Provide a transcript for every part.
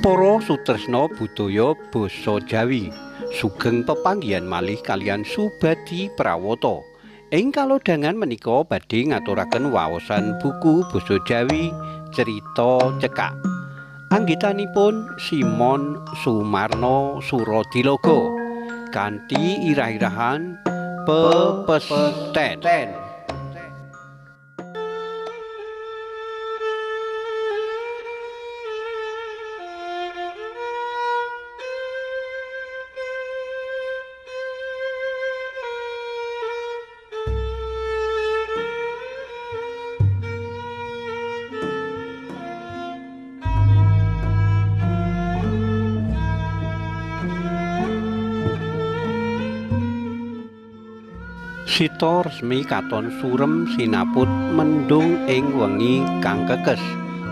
Para sutresna budaya basa Jawi sugeng pepanggihan malih kaliyan Subadi Prawata. Ing kalodhangan menika badhe ngaturaken waosan buku basa Jawi Crita Cekak. Anggitanipun Simon Sumarno Suradilogo kanthi irah-irahan Pepesten. Sita resmi katon surem sinaput mendung ing wengi kang kekes,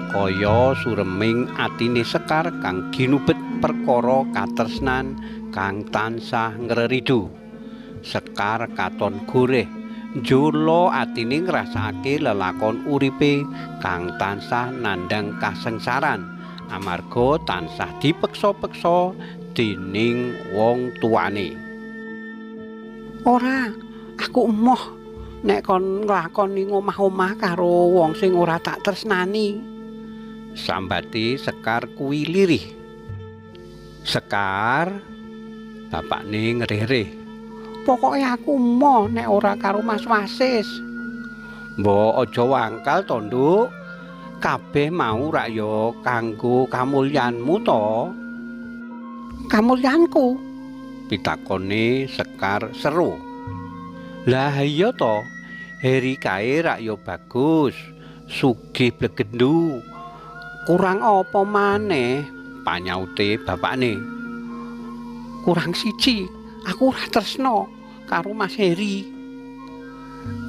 kaya sureming atine Sekar kang ginubet perkara katresnan kang tansah ngreridu. Sekar katon goreh, njula atine ngrasakake lelakon uripe kang tansah nandhang kasengsaran amarga tansah dipeksa-peksa dening wong tuane. Ora, aku emoh nek kon nglakoni ngomah-omah karo wong sing ora tak tresnani. Sambate Sekar kuwi lirih. Sekar, bapakne ngerih-rih. Pokoke aku emoh nek ora karo Mas Wasis. Mbok aja wangkal to, Nduk. Kabeh mau rak ya kanggo kamulyanmu to. Kamulyanku? Pitakone Sekar seru. Lah iya to, Heri kae rak ya bagus, sugih blegendu. Kurang apa maneh? Panyaute bapakne. Kurang siji, aku ora tresna karo Mas Heri.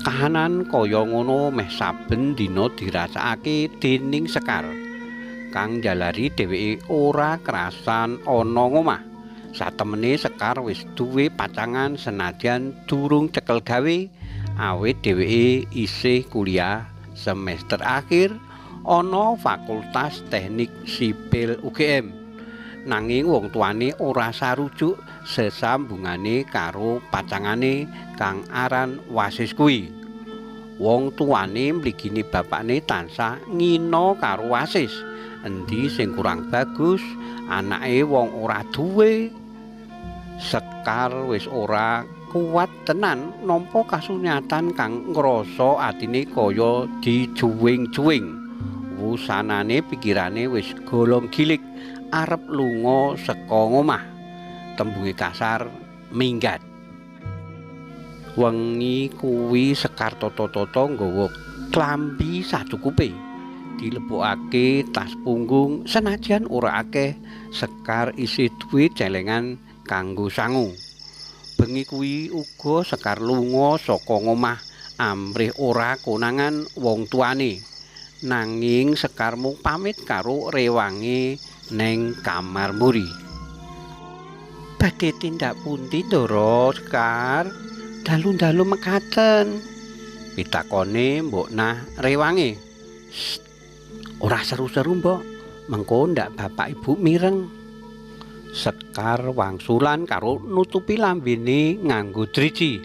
Kahanan kaya ngono meh saben dina dirasakake dening Sekar. Kang njalari dheweke ora krasan ana ngomah. Satemene Sekar wis duwe pacangan senajan durung cekel gawe, awit dheweke isih kuliah semester akhir ana Fakultas Teknik Sipil UGM. Nanging wong tuane ora sarujuk sesambungane karo pacangane kang aran Wasis kuwi. Wong tuane mligine bapakne tansah ngina karo Wasis. Endi sing kurang bagus, anake wong ora duwe. Sekar wis ora kuat tenan nampa kasunyatan kang ngrasa atine kaya dijuwing-juwing. Wusanane pikirane wis golong gilik arep lunga saka ngomah. Tembunge kasar minggat. Wengi kuwi Sekar tata-tata nggawa klambi sacukupe. Dilebokake tas punggung senajan ora akeh, Sekar isih duwe celengan kanggo sangu. Bengi kuwi uga Sekar lunga saka ngomah amrih ora konangan wong tuane. Nanging Sekar mung pamit karo rewange neng kamar mburi. Badhe tindak pundi, Ndara Sekar? Dalu-dalu mekaten. Pitakone mbok nah rewange. Ora seru-seru, Mbok. Mengko ndak bapak ibu mireng. Sekar wangsulan karo nutupi lambene nganggo driji.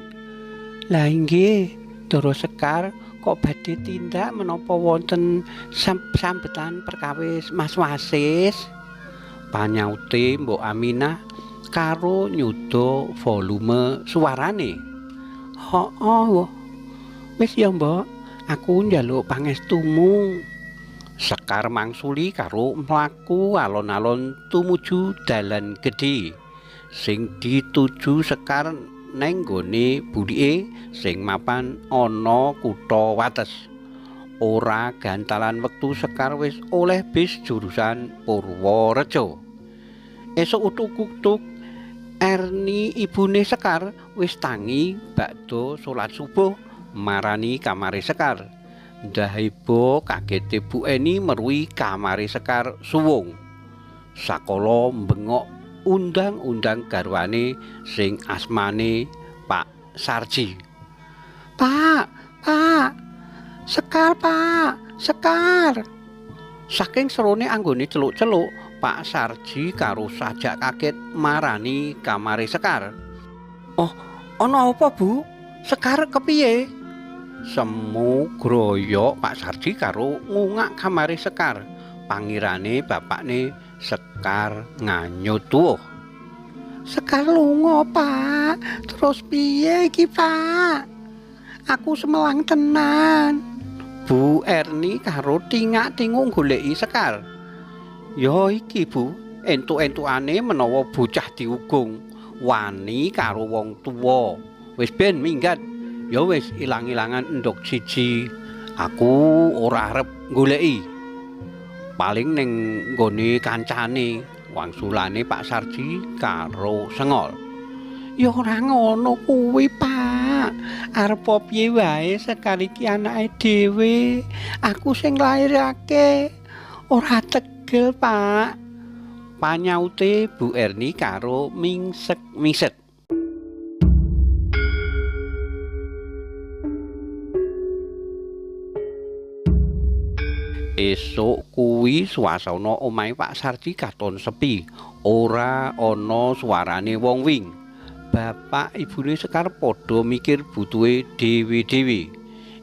Lah inggih, Ndara Sekar kok badhe tindak menapa wonten sambetan perkawis Mas Wasis? Panyaute Mbok Aminah karo nyuda volume suarane. Hooh. Wis ya, Mbok, aku njaluk pangestumu. Sekar mangsuli karo mlaku alon-alon tumuju dalan gedhe sing dituju Sekar neng nggone bulike sing mapan ana kutha Wates. Ora gantalan wektu Sekar wis oleh bis jurusan Purworejo. Esuk utuk-utuk Erni ibune Sekar wis tangi bakda salat subuh marani kamare Sekar. Ndaheba kagete Bu Eni meruhi kamare Sekar suwung. Sakala mbengok undang-undang garwane sing asmane Pak Sarji. Pak, Pak, Sekar, Pak, Sekar. Saking serone anggone celuk-celuk, Pak Sarji karo sajak kaget marani kamare Sekar. "Oh, ana apa, Bu? Sekar kepiye?" Semu groyok Pak Sarji karo ngungak kamare Sekar. Pangirane bapakne Sekar nganyut tuwuh. "Sekar lunga, Pak. Terus piye iki, Pak? Aku semelang tenan." Bu Erni karo tingak-tinguk goleki Sekar. "Ya iki, Bu, entuk-entukane menawa bocah diugung wani karo wong tuwa. Wis ben minggat. Ya wis ilang-ilangan endhog siji. Aku ora arep goleki. Paling ning nggone kancane," wangsulane Pak Sarji karo sengol. "Ya ora ngono kuwi, Pak. Arep piye wae Sekar iki anake dhewe. Aku sing nglairake. Ora tegel, Pak." Panyaute Bu Erni karo mingsek-mingsek. Esuk kuwi suasana omahe Pak Sarji katon sepi, ora ana suarane wong wing. Bapak ibune Sekar padha mikir butuhe dhewe-dhewe.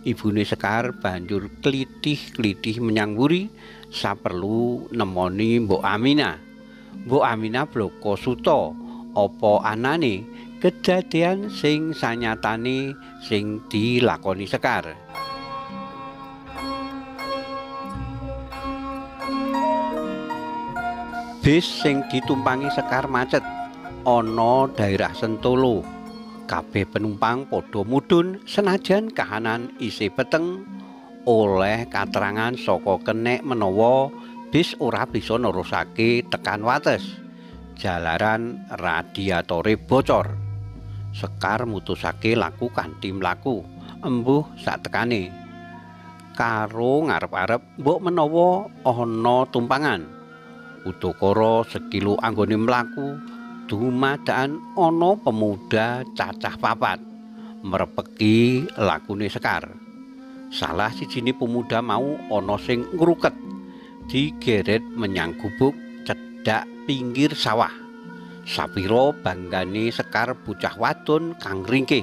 Ibune Sekar banjur klithih-klithih menyang mburi saperlu nemoni Mbok Aminah. Mbok Aminah bloko suta apa anane kedadean sing sanyatane sing dilakoni Sekar. Bis sing ditumpangi Sekar macet ana daerah Sentolo. Kabeh penumpang padha mudhun senajan kahanan isih peteng. Oleh katerangan saka kenek menawa bis ora bisa nerusake tekan Wates. Jalaran radiatore bocor. Sekar mutusake laku kanthi mlaku embuh satekane. Karo ngarep-arep mbok menawa ana tumpangan. Udakara sekilo anggone mlaku, dumadakan ana pemuda cacah papat merepeki lakune Sekar. Salah sijine pemuda mau ana sing ngruket, digeret menyang gubuk cedhak pinggir sawah. Sapira banggane Sekar bocah wadon kang ringkih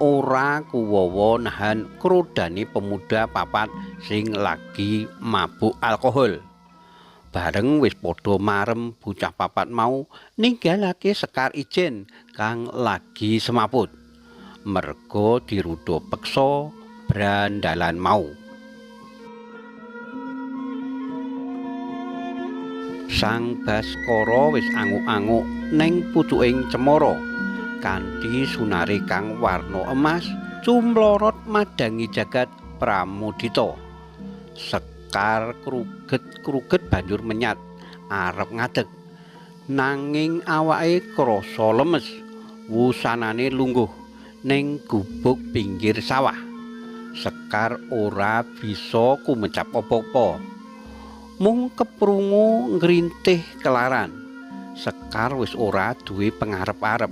ora kuwawa nahan krodane pemuda papat sing lagi mabuk alkohol. Bareng wis padha marem bocah papat mau ninggalake Sekar ijen kang lagi semaput. Merga dirudha peksa brandalan mau. Sang Baskara wis anguk-anguk ning pucuking cemara kanthi sunare kang warna emas cumlorot madangi jagat Pramudita. Sekar kruget-kruget banjur menyat arep ngadeg, nanging awake krasa lemes, wusanane lungguh ning gubuk pinggir sawah. Sekar ora bisa kumecap apa-apa, mung keprungu ngrintih kelaran. Sekar wis ora duwe pengarep-arep,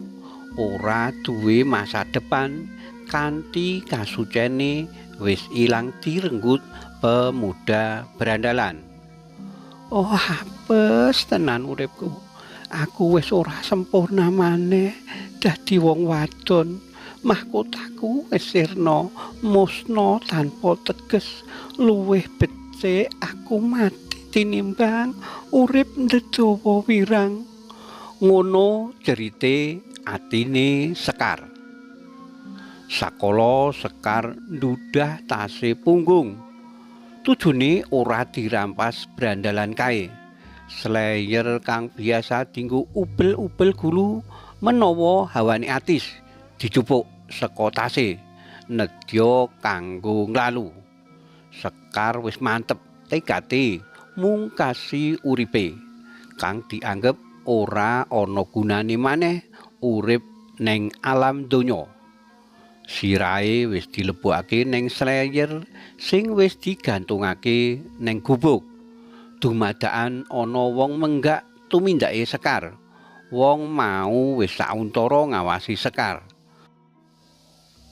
ora duwe masa depan, kanthi kasucene wis ilang direnggut pemuda berandalan. "Oh, apes tenan uripku. Aku wis ora sempurna maneh dadi wong wadon. Mahkotaku wis sirna, musna tanpa teges. Luwih becik aku mati tinimbang urip ndedawa wirang." Ngono jerite atine Sekar. Sakala Sekar ndudah tase punggung. Tujune ora dirampas brandalan kae. Slayer kang biasa dinggo ubel-ubel gulu menawa hawane atis dijupuk saka tase nedya kanggo nglalu. Sekar wis mantep tekate mungkasi uripe kang dianggep ora ana gunane maneh urip neng alam donya. Sirahe wis dilebokake neng slayer sing wis digantungake neng gubuk. Dumadakan ana wong menggak tumindake Sekar. Wong mau wis sauntara ngawasi Sekar.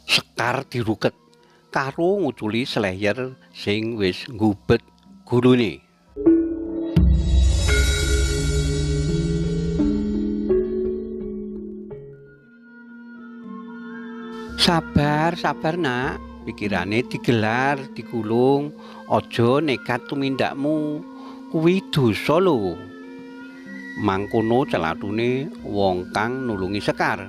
Sekar diruket karo nguculi slayer sing wis ngubet gulune. Sabar, sabar nak, pikirane digelar, digulung, aja nekat tumindakmu, kuwi dosa lho. Mangkono celatune wong kang nulungi Sekar.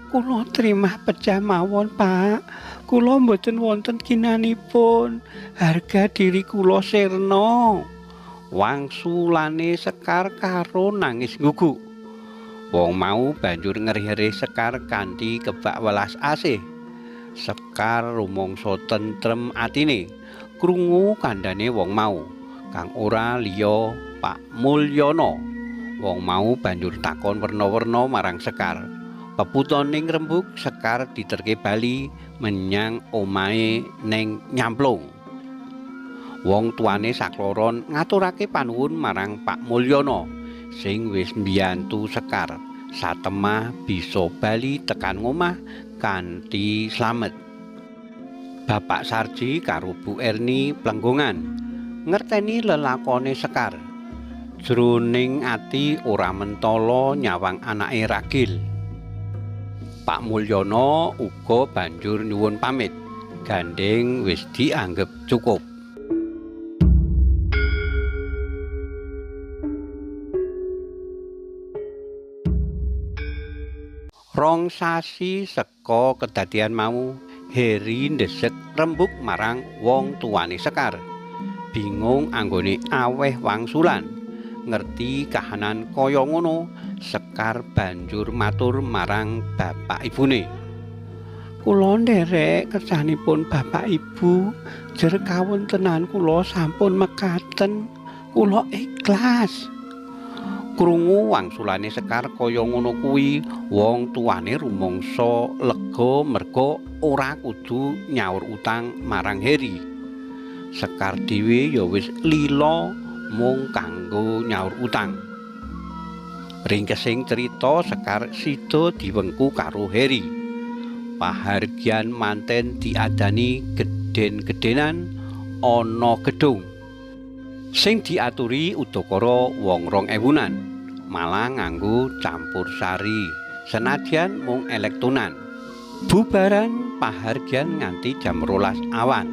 Kula trimah pecah mawon, Pak. Kula mboten wonten kinanipun. Harga diri kula sirna. Wangsulane Sekar karo nangis guguk. Wong mau banjur ngerih-erih Sekar kanthi kebak welas asih. Sekar rumangsa tentrem atine krungu kandhane wong mau kang ora liya Pak Mulyono. Wong mau banjur takon werna-werna marang Sekar. Peputoning rembug Sekar diterke bali menyang omahe neng Nyamplung. Wong tuane sakloron ngaturake panuwun marang Pak Mulyono sing wis mbiyantu Sekar satemah bisa bali tekan ngomah kanthi slamet. Bapak Sarji karo Bu Erni plenggongan ngerteni lelakone Sekar. Jroning ati ora mentala nyawang anake ragil. Pak Mulyono uga banjur nyuwun pamit, gandeng wis dianggep cukup. Rong sasi saka kedadian mau, Heri ndesek rembug marang wong tuane Sekar. Bingung anggone aweh wangsulan. Ngerti kahanan kaya ngono, Sekar banjur matur marang bapak ibune. Kula nderek kersanipun bapak ibu, jer kawontenan kula sampun mekaten, kula ikhlas. Krungu wangsulane Sekar kaya ngono kuwi, wong tuane rumangsa lega merga ora kudu nyaur utang marang Heri. Sekar dhewe ya wis lila mung kanggo nyaur utang. Ringkesing cerita, Sekar sida diwengku karo Heri. Pahargyan manten diadani gedhen-gedhenan ana gedhung sing diaturi udakara wong 2000-an, malah nganggo campur sari senadyan mung elektonan. Bubaran pahargyan nganti jam 12 awan.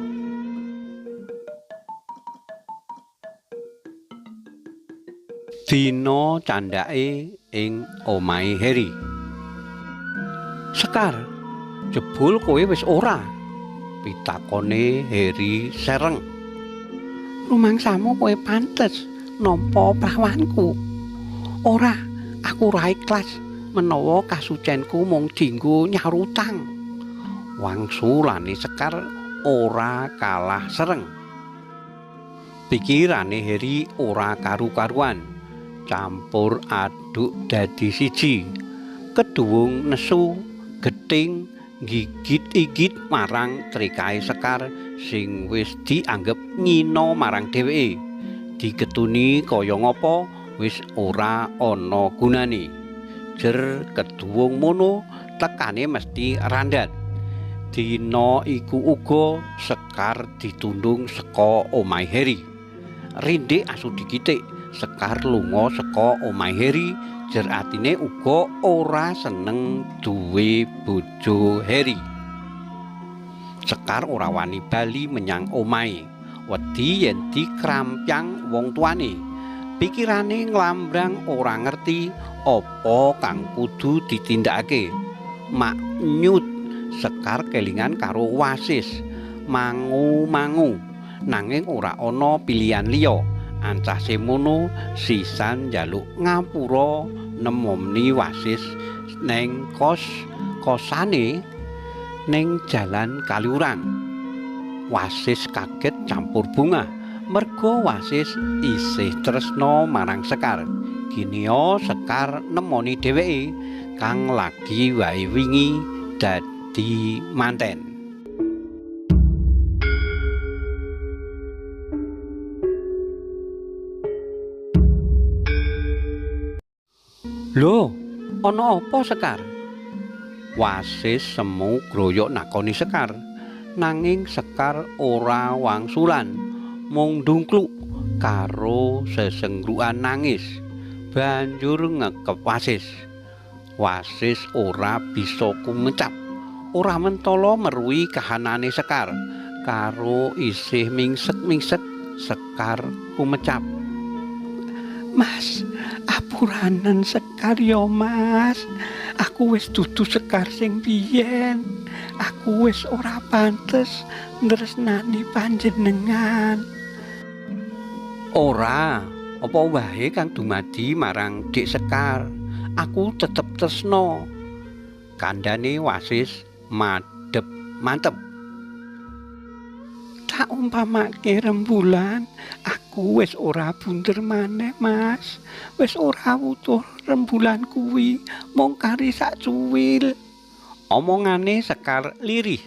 Dina candhake ing omahe Heri. Sekar, jebul kowe wis ora? Pitakone Heri sereng. Rumangsamu kowe pantes nampa prawanku. Ora, aku ora ikhlas menawa kasucenku mung dinggo nyaur utang. Wangsulane Sekar ora kalah sereng. Pikirane Heri ora karu-karuan, campur aduk dadi siji. Keduwung nesu, gething, gigit-igit marang trikae Sekar sing wis dianggep ngina marang dheweke. Digetuni kaya ngapa wis ora ana gunane. Jer keduwung mono tekane mesti randat. Dina iku uga Sekar ditundung saka omahe Heri. Rindik asu dikitik, Sekar lunga saka omahe Heri, jer atine uga ora seneng duwe bojo Heri. Sekar ora wani bali menyang omahe, wedi yen dikrampyang wong tuane. Pikirane nglambrang ora ngerti apa kang kudu ditindakake. Maknyut Sekar kelingan karo Wasis, mangu-mangu, nanging ora ana pilihan liya. Ancah semono sisan njaluk ngapura nemoni Wasis neng kos-kosane neng Jalan Kaliurang. Wasis kaget campur bunga merga Wasis isih tresna marang Sekar. Ginia Sekar nemoni dheweke kang lagi wae wingi dadi manten. Lho, ana apa Sekar? Wasis semu groyok nakoni Sekar. Nanging Sekar ora wangsulan, mung ndungkluk karo sesenggukan nangis. Banjur ngekep Wasis. Wasis ora bisa kumecap, ora mentala meruhi kahanane Sekar. Karo isih mingsek-mingsek Sekar kumecap. Mas, apuranen Sekar ya, Mas. Aku wis dudu Sekar sing biyen. Aku wis ora pantes ndresnani panjenengan. Ora, apa wae kang dumadi marang Dik Sekar, aku tetep tresna. Kandhane Wasis madhep mantep. Tak umpamake rembulan, aku wis ora bunder maneh, Mas. Wis ora wutuh rembulan kuwi, mung kari sak cuwil. Omongane Sekar lirih.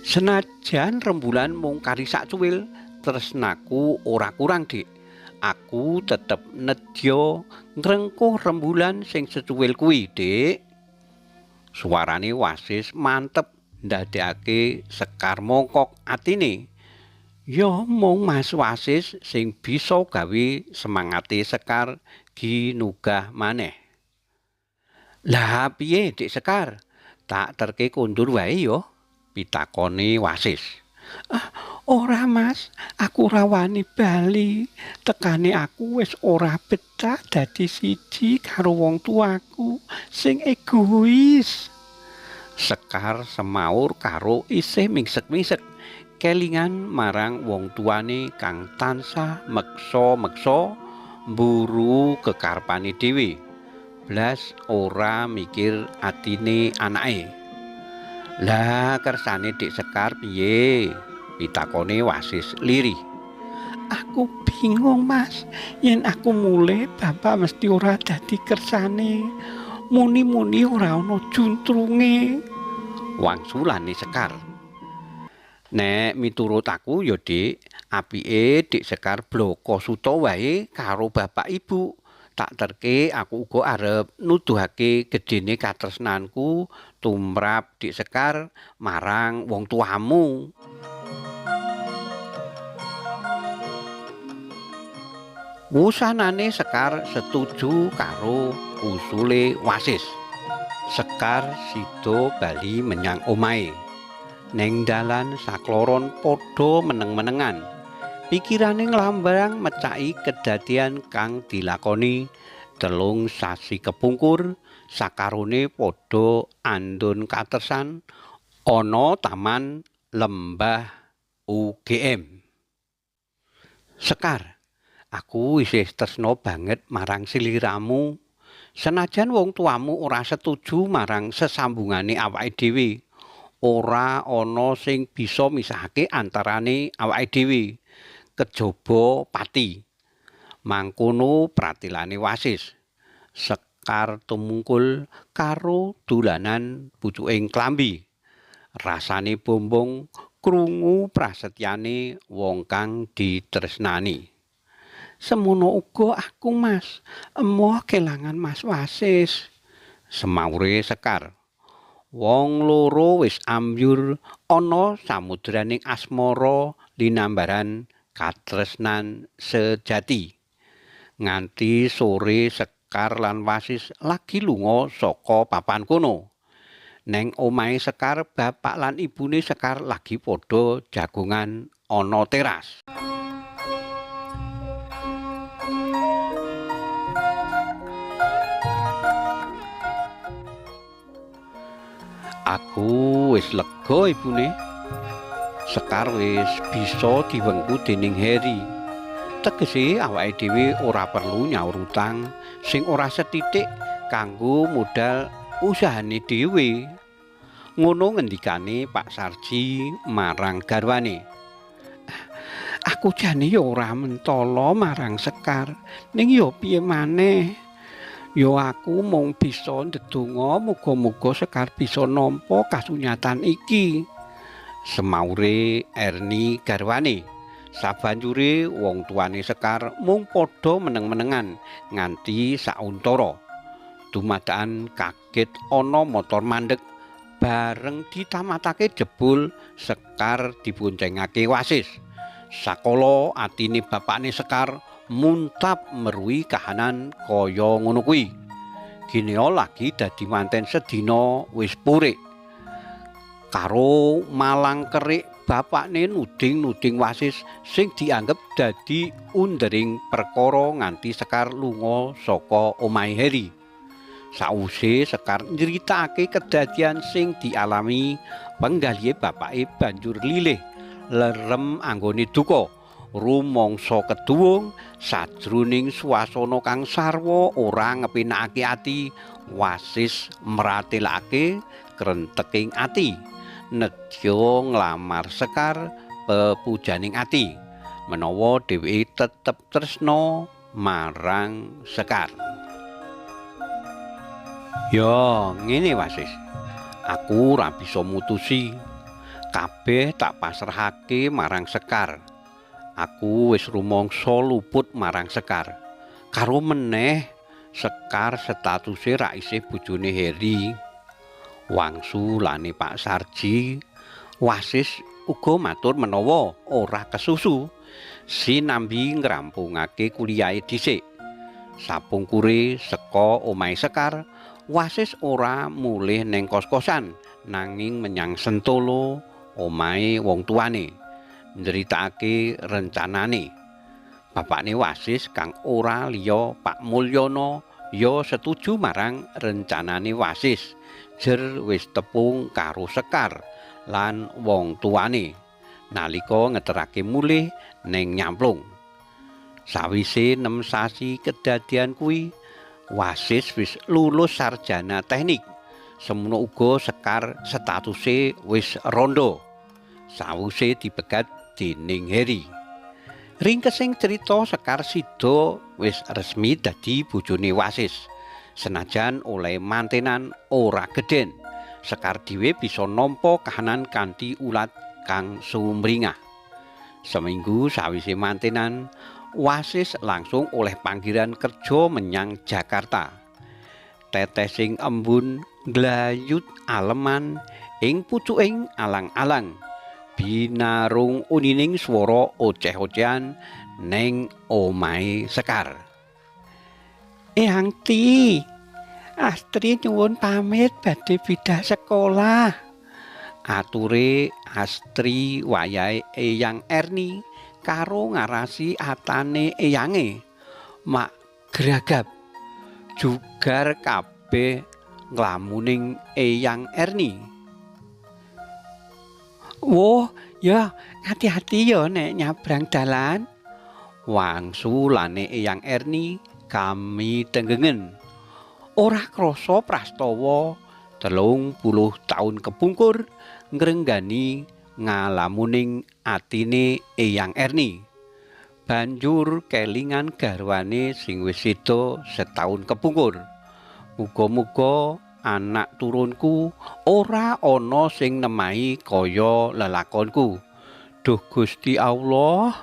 Senajan rembulan mung kari sak cuwil, tresnaku ora kurang, Dik. Aku tetep nedya ngrengkuh rembulan sing secuwil kuwi, Dik. Suarane Wasis mantep ndadekake Sekar mongkok atine. Ya mung Mas Wasis sing bisa gawe semangate Sekar ginugah maneh. Lah piye, Dik Sekar? Tak terke kondur wae ya, pitakone Wasis. Ah, ora, Mas, aku ora wani bali. Tekane aku wis ora betah dadi siji karo wong tuaku sing egois. Sekar semaur karo isih mingsek-mingsek kelingan marang wong tuane kang tansah meksa-meksa mburu kekarepane dhewe. Blas ora mikir atine anake. Lah kersane Dik Sekar piye? Pitakone Wasis lirih. Aku bingung, Mas. Yen aku mulih, bapak mesti ora dadi kersane. Muni-muni ora ana juntrunge. Wangsulane Sekar. Nek miturut aku ya, Dik, apike Dik Sekar bloko suta wae karo bapak ibu. Tak terke aku uga arep nuduhake gedene katresnanku tumrap Dik Sekar marang wong tuamu. Wusanane Sekar setuju karo usule Wasis. Sekar sida bali menyang omahe. Neng dalan sakloron padha meneng-menengan. Pikirane nglambrang mecaki kedadian kang dilakoni 3 sasi kepungkur. Sakarone padha andun katersan ana taman lembah UGM. Sekar, aku isih tresna banget marang sliramu. Senajan wong tuamu ora setuju marang sesambungane awake dhewe, ora ana sing bisa misahake antarane awake dhewe, kejaba pati. Mangkono pratilane Wasis. Sekar tumungkul karo dolanan pucuking klambi. Rasane bombong krungu prasetyane wong kang ditresnani. Semono uga aku, Mas, emoh kelangan Mas Wasis. Semaure Sekar. Wong loro wis ambyur ana samudraning asmara linambaran katresnan sejati. Nganti sore Sekar lan Wasis lagi lunga saka papan kono. Neng omahe Sekar, bapak lan ibune Sekar lagi padha jagongan ana teras. Aku wis lega ibune. Sekar wis bisa diwengku dening Heri. Tegese awake dhewe ora perlu nyaur utang sing ora sethithik kanggo modal usahane dhewe. Ngono ngendikane Pak Sarji marang garwane. Aku jane ya ora mentala marang Sekar, ning ya piye maneh? Ya aku mung bisa ndedonga muga-muga Sekar bisa nampa kasunyatan iki. Semaure Erni garwane. Sabanjure wong tuane Sekar mung padha meneng-menengan nganti sauntara. Dumadakan kaget ana motor mandeg bareng ditamatake jebul Sekar diboncengake Wasis. Sakala atine bapakne Sekar muntap meruhi kahanan kaya ngono kuwi. Ginea lagi dadi manten sedina wis purik. Karo malang kerik bapakne nuding-nuding Wasis sing dianggep dadi undering perkara nganti Sekar lunga saka omahe Heri. Sawuse Sekar nyritakake kedadian sing dialami, penggalihe bapake banjur lilih lerem anggone duka. Rumangsa keduwung sajroning swasana kang sarwa ora ngepenakake ati, Wasis mratelake krenteking ati. Nedya nglamar Sekar pepujaning ati menawa dheweke tetep tresna marang Sekar. Ya ngene Wasis, aku ora bisa mutusi. Kabeh tak pasrahake marang Sekar. Aku wis rumangsa luput marang Sekar. Karo meneh Sekar statuse ra isih bojone Heri. Wangsulane Pak Sarji, Wasis uga matur menawa ora kesusu sinambi ngrampungake kuliahe dhisik. Sapungkure seka omahe Sekar, Wasis ora mulih neng kos-kosan nanging menyang Sentolo omahe wong tuane nyritakake rencanane. Bapakne Wasis kang ora liya Pak Mulyono ya setuju marang rencanane Wasis. Jer wis tepung karo Sekar lan wong tuane nalika ngeterake mulih neng Nyamplung. Sawise 6 sasi kedadian kuwi, Wasis wis lulus sarjana teknik. Semono uga Sekar statuse wis rondo. Sawuse dipegat dening Heri. Ringkesing cerita, Sekar sida wis resmi dadi bojone Wasis. Senajan oleh mantenan ora gedhen, Sekar dhewe bisa nampa kahanan kanthi ulat kang sumringah. Seminggu sawise mantenan, Wasis langsung oleh panggilan kerja menyang Jakarta. Tetesing embun glayut aleman ing pucuking alang-alang. Binarung unining swara oceh-ocehan neng omahe Sekar. Eyangti, Astri nyuwun pamit badhe bidhal sekolah. Ature Astri wayahe Eyang Erni karo ngarasi atane eyange. Mak gragap jugar kabeh nglamuning Eyang Erni. Woh, ya hati-hati ya nek nyabrang dalan. Wangsulane Eyang Erni kami tenggengen. Ora krasa prastawa 30 taun kepungkur ngrenggani ngalamuning atine Eyang Erni. Banjur kelingan garwane sing wis seda setaun kepungkur. Muga-muga anak turunku ora ana sing nemahi kaya lelakonku. Duh Gusti Allah,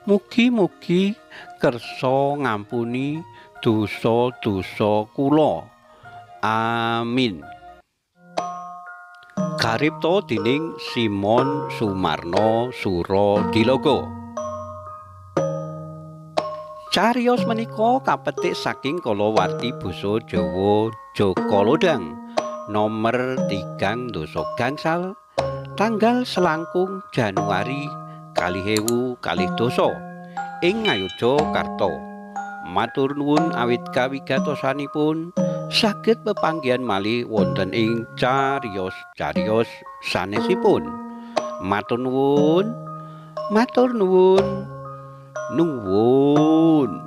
mugi-mugi kersa ngampuni dosa-dosa kula. Amin. Karipta dening Simon Sumarno Surodilogo. Cariyos menika kapetik saking kalawarti basa Jawa Jaka Lodhang nomer 3 gangsal tanggal selangkung Januari 2012 ing Ngayogyakarta. Matur nuwun awit kawigatosanipun, saged pepanggihan malih wonten ing cariyos-cariyos sanesipun. Matur nuwun. Matur nuwun. Nuwun.